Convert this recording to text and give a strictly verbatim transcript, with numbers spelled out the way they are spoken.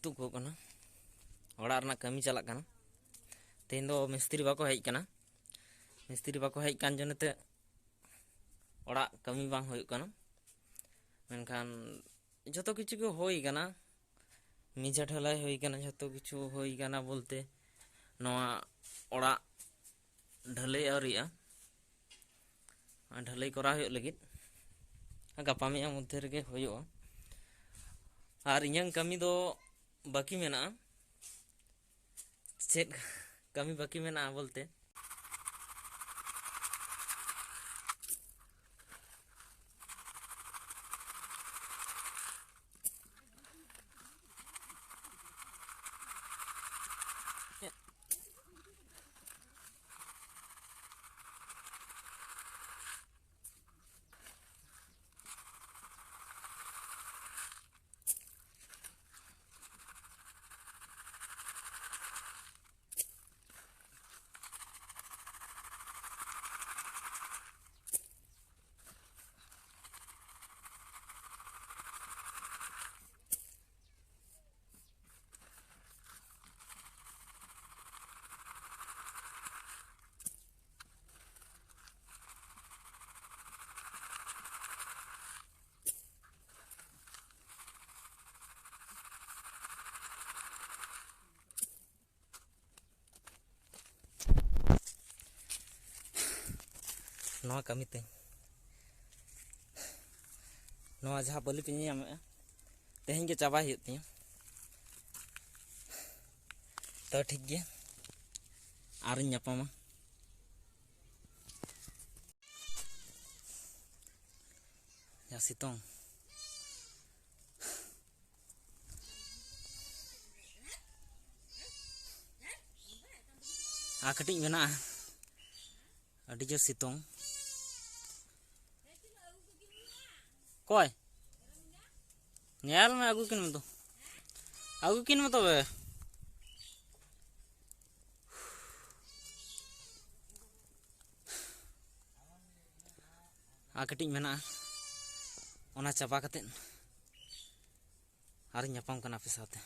ᱛᱩᱫ ᱠᱚ ᱠᱟᱱᱟ, ᱚᱲᱟᱜ ᱨᱮᱱᱟᱜ ᱠᱟᱹᱢᱤ ᱪᱟᱞᱟᱜ ᱠᱟᱱᱟ᱾ ᱛᱮᱦᱮᱧ ᱫᱚ ᱢᱤᱥᱛᱨᱤ ᱵᱟᱠᱚ ᱦᱮᱡ ᱠᱟᱱᱟ᱾ ᱢᱤᱥᱛᱨᱤ ᱵᱟᱠᱚ ᱦᱮᱡ ᱠᱟᱱ ᱡᱚᱱᱮ ᱛᱮ ᱚᱲᱟᱜ ᱠᱟᱹᱢᱤ ᱵᱟᱝ ᱦᱩᱭᱩᱜ ᱠᱟᱱᱟ᱾ ᱢᱮᱱᱠᱷᱟᱱ ᱡᱚᱛᱚ ᱠᱤᱪᱷᱩ ᱜᱮ ᱦᱩᱭ ᱠᱟᱱᱟ, ᱢᱮᱡᱷᱟ ᱰᱷᱟᱹᱞᱟᱹᱭ ᱦᱩᱭ ᱠᱟᱱᱟ, ᱡᱚᱛᱚ ᱠᱤᱪᱷᱩ ᱦᱩᱭ ᱠᱟᱱᱟ ᱵᱚᱞᱛᱮ ᱱᱚᱣᱟ ᱚᱲᱟᱜ ᱰᱷᱟᱹᱞᱟᱹᱭ ᱟᱹᱣᱨᱤᱜᱼᱟ᱾ ᱰᱷᱟᱹᱞᱟᱹᱭ ᱠᱚᱨᱟᱣ ᱦᱩᱭᱩᱜ ᱞᱟᱹᱜᱤᱫ ᱜᱟᱯᱟ ᱢᱮᱭᱟᱝ ᱢᱚᱫᱽᱫᱷᱮ ᱨᱮᱜᱮ ᱦᱩᱭᱩᱜᱼᱟ᱾ ᱟᱨ ᱤᱧᱟᱹᱝ ᱠᱟᱹᱢᱤ ᱫᱚ ᱵᱟᱹᱠᱤ ᱢᱮᱱᱟᱜᱼᱟ᱾ ᱪᱮᱫ ᱠᱟᱹᱢᱤ ᱵᱟᱹᱠᱤ ᱢᱮᱱᱟᱜᱼᱟ ᱵᱚᱞᱛᱮ, ᱱᱚᱣᱟ ᱠᱟᱹᱢᱤ ᱛᱮ, ᱱᱚᱣᱟ ᱡᱟᱦᱟᱸ ᱵᱟᱹᱞᱤ ᱯᱮ ᱧᱮᱧᱟᱢᱮᱫᱼᱟ, ᱛᱮᱦᱮᱧ ᱜᱮ ᱪᱟᱵᱟᱭ ᱦᱩᱭᱩᱜ ᱛᱤᱧᱟᱹ᱾ ᱛᱚ ᱴᱷᱤᱠ ᱜᱮᱭᱟ, ᱟᱨᱤᱧ ᱧᱟᱯᱟᱢᱟ᱾ ᱡᱟ ᱥᱤᱛᱩᱝ᱾ ᱟᱨ ᱠᱟᱹᱴᱤᱡ ᱢᱮᱱᱟᱜᱼᱟ, ᱟᱹᱰᱤ ᱡᱳᱨ ᱥᱤᱛᱩᱝ᱾ ᱚᱠᱚᱭ? ᱧᱮᱞ ᱢᱮ, ᱟᱹᱜᱩ ᱠᱤᱱ ᱢᱮ ᱛᱚ, ᱟᱹᱜᱩ ᱠᱤᱱ ᱢᱮ ᱛᱚᱵᱮ᱾ ᱟᱨ ᱠᱟᱹᱴᱤᱡ ᱢᱮᱱᱟᱜᱼᱟ, ᱚᱱᱟ ᱪᱟᱵᱟ ᱠᱟᱛᱮᱫ ᱟᱨᱤᱧ ᱧᱟᱯᱟᱢ ᱠᱟᱱᱟ ᱟᱯᱮ ᱥᱟᱶᱛᱮ᱾